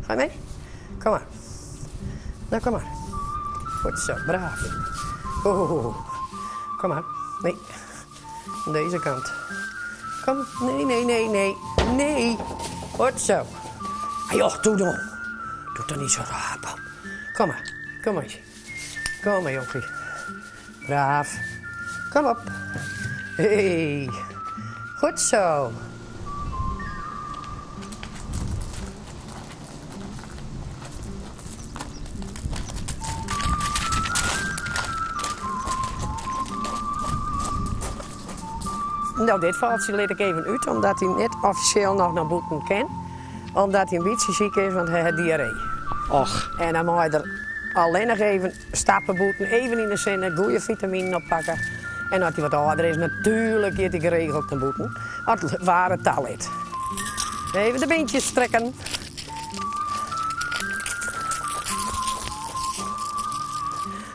Ga je mee? Kom maar. Nou, kom maar. Goed zo, braaf. Oeh. Kom maar. Nee. Deze kant. Kom. Nee, nee, nee, nee. Nee. Goed zo. Ah, joh, doe dan. Doe toch niet zo raar, man. Kom maar. Kom maar. Kom maar, jonkie. Braaf. Kom op. Hey. Goed zo. Nou, dit fôltsje lit ik even út, omdat hy net offisjeel noch nei bûten kin. Omdat hy in bytsje siik is, want hy hat diarree. Och. En dan mei er allinnich even stappe bûten, even yn de sinne, goede fitaminen oppakke. En as hy wat âlder is, natuerlik giet hy geregeld nei bûten, as it waar it talit. Even de beentjes strekken.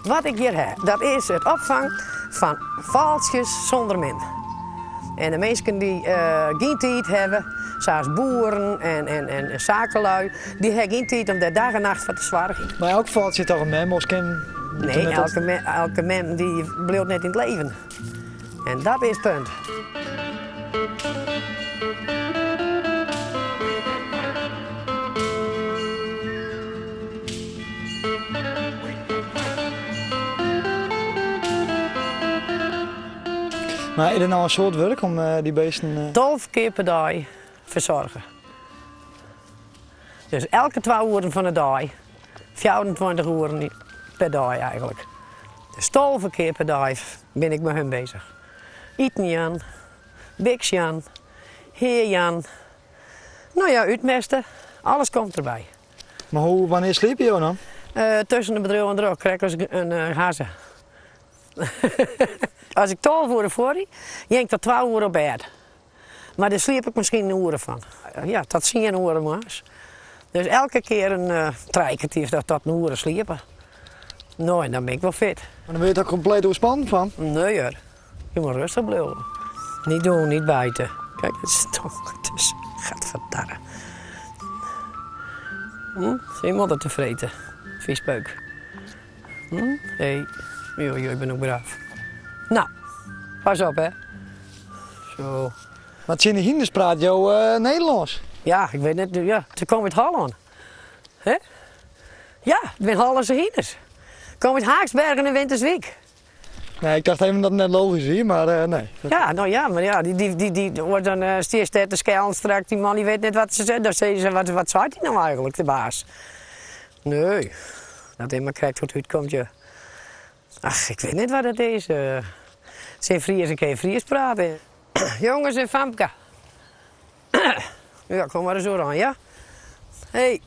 Wat ik hjir ha, dat is it opfang fan fôltsjes sûnder mem. En de minsken dy't gjin tiid hawwe, sa as boeren en sakelui, dy ha gjin tiid om dêr dag en nacht foar te soargjen. Mar elk fôltsje hat toch in mem, oars kin Nee, elke mem dy bliuwt net yn it leven. En dat is it punt. Mar is it no in soad wurk om dy beesten. 12 kear per dei fersoarge. Dus elke twa oeren fan de dei, 24 oeren per dei eigentlik. Dus 12 kear per dei bin ik mei hun bezich. Iten jaan, biks jaan, hea jaan, no ja, útmeste, alles komt derby. Mar hoe, wannear sliepe jo dan? Tusken de bedriuwen troch, krekt as in hazze. As ik 12 oere fuortrie, gean ik tot twa oere op bêd. Mar dêr sliep ik miskien in oere fan. Ja, tot tsien oere moarns. Dus elke kear in trije kertier tot, tot in oere sliepe. No, en dan bin ik wol fit. Mar dan wurde je toch kompleet oerspannen fan? Nee hear, je moet rêstich bliuwe. Niet doen, niet bijten. Kijk, het is toch, het is, gadverdarre. Hm? Zit modder te vreten, viespeuk. Hm? Hé, jo, jo, ik ben ook braaf. Nou, pas op hè. Zo. Mar tsjin de hynders praat jo Nederlânsk? Ja, ik wit net, ja, se komme út Hollân. Hè? Ja, it binne Hollânske hynders. Komme út Haaksbergen en Winterswyk. Nee, ik tocht even dat it net logysk wie, mar nee. Ja, no ja, mar ja, dy, dy, dy, dy, oars dan uh, stiest dêr te skellen straks, dy man dy wit net wat se sizze. Dan sizze se, wat, wat seit dy no eigentlik, de baas? Nee, dat is mar krekt hoe't it útkomt, ja. Ach, ik wit net wat it is. Uh, tsjin Friezen kin je Fries prate. Jonges en famke. Ja, kom mar ris oer oan, ja? Hey.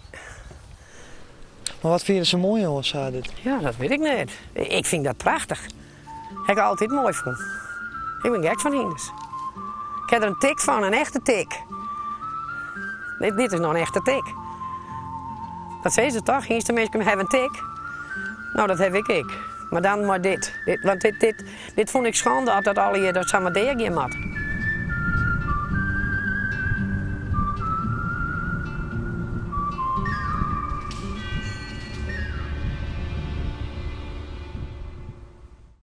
Mar wat fine se moai oan sa dit? Ja, dat wit ik net. Ik fyn dat prachtich. Ha ik altyd moai fûn. Ik bin gek fan hynders. Ik ha der in tik fan, in echte tik. Dit, dit is noch in echte tik. Dat sizze se toch? Hynsteminsken hawwe in tik. No, dat haw ik ek. Mar dan mei dit. dit want dit, dit, dit fûn ik skande as dat allegear dat samar deagean moat.